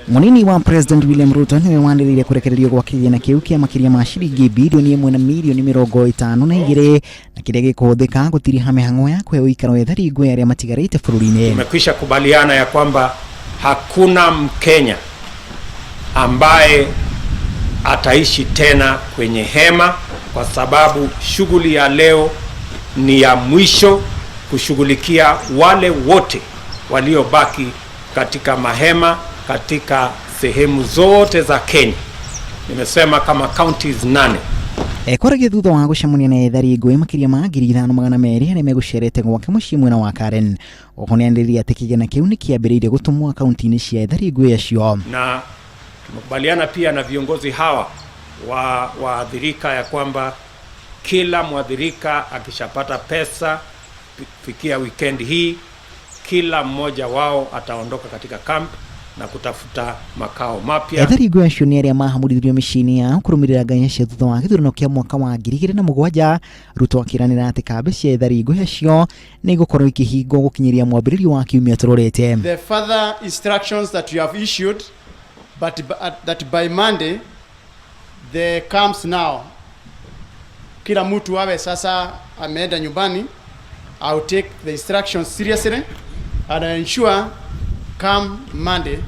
Munini wa President William Ruto niwe wanĩrĩire kũrekererio gwa kĩgĩna kĩu kĩa makĩria ma ciringi bilioni 1 na milioni 52 na kĩrĩa gĩkũhũthĩka gũtiriha mĩhang'o ya kũhe ũikaro ethari ngũĩ arĩa matigarĩte bũrũri-inĩ. Tumekwisha kubaliana ya kwamba hakuna Mkenya ambaye ataishi tena kwenye hema, kwa sababu shughuli ya leo ni ya mwisho kushughulikia wale wote waliobaki katika mahema katika sehemu zote za Kenya. Nimesema kama counties 8. Kwaragia thutha wa gũcemania na ethari ngũĩ makĩria ma 5200 arĩa megũcerete gwake mũciĩ mwena wa Karen. Oho nĩanĩrĩire atĩ kĩgĩna kĩu nĩkĩambĩrĩirie gũtũmwo akaunti-inĩ cia ethari ngũĩ acio. Na tumekubaliana pia na viongozi hawa wa waathirika ya kwamba kila mwathirika akishapata pesa fikia weekend hii, kila mmoja wao ataondoka katika camp na kutafuta makao mapya. Ethari ngũĩ acio nĩ arĩa mahamũrithirio mĩciĩ-inĩ yao kũrũmĩrĩra nganya cia thutha wa gĩthurano kĩa mwaka wa 2007. Ruto akĩranĩra atĩ kambĩ cia ethari ngũĩ acio nĩ igũkorwo ikĩhingwo gũkinyĩria mwambĩrĩrio wa kiumia tũrorete. The further instructions that you have issued, but that by Monday the camps now, kila mtu awe sasa ameenda nyumbani. I will take the instructions seriously and I ensure come Monday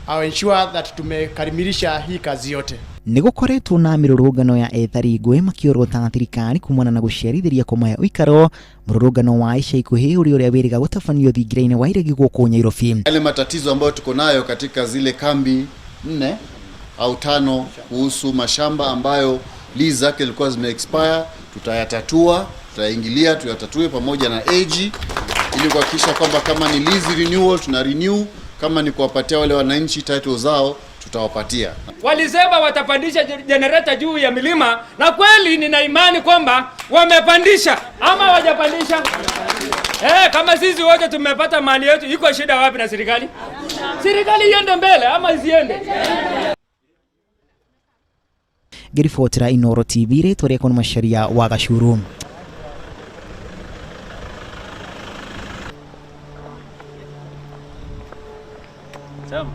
I will ensure that tumekamilisha hii kazi yote. Nĩ gũkoretwo na mĩrũrũngano ya ethari ngũĩ makĩorota thirikari kumana na gũcerithĩria kũmahe ũikaro. Mũrũrũngano wa ica ikuhĩ ũrĩ ũrĩa wĩrĩga gũtabanio thingira-inĩ wa iregi gũkũ Nairobi. Yale matatizo ambayo tuko nayo katika zile kambi 4 au 5 kuhusu mashamba ambayo lease zake zilikuwa zime expire, tutayatatua, tutaingilia tuyatatue pamoja na AG ili kuhakikisha kwamba kama ni lease renewal tuna renew, kama ni kuwapatia wale wananchi title zao tutawapatia. Walisema watapandisha generator juu ya milima, na kweli nina imani kwamba wamepandisha ama hawajapandisha? Kama sisi wote tumepata mali yetu, iko shida wapi na serikali? Serikali iende mbele ama isiende? Ngĩribotera Inooro TV rĩtwa rĩakwa nĩ Macharia wa Gacuru. Sawa.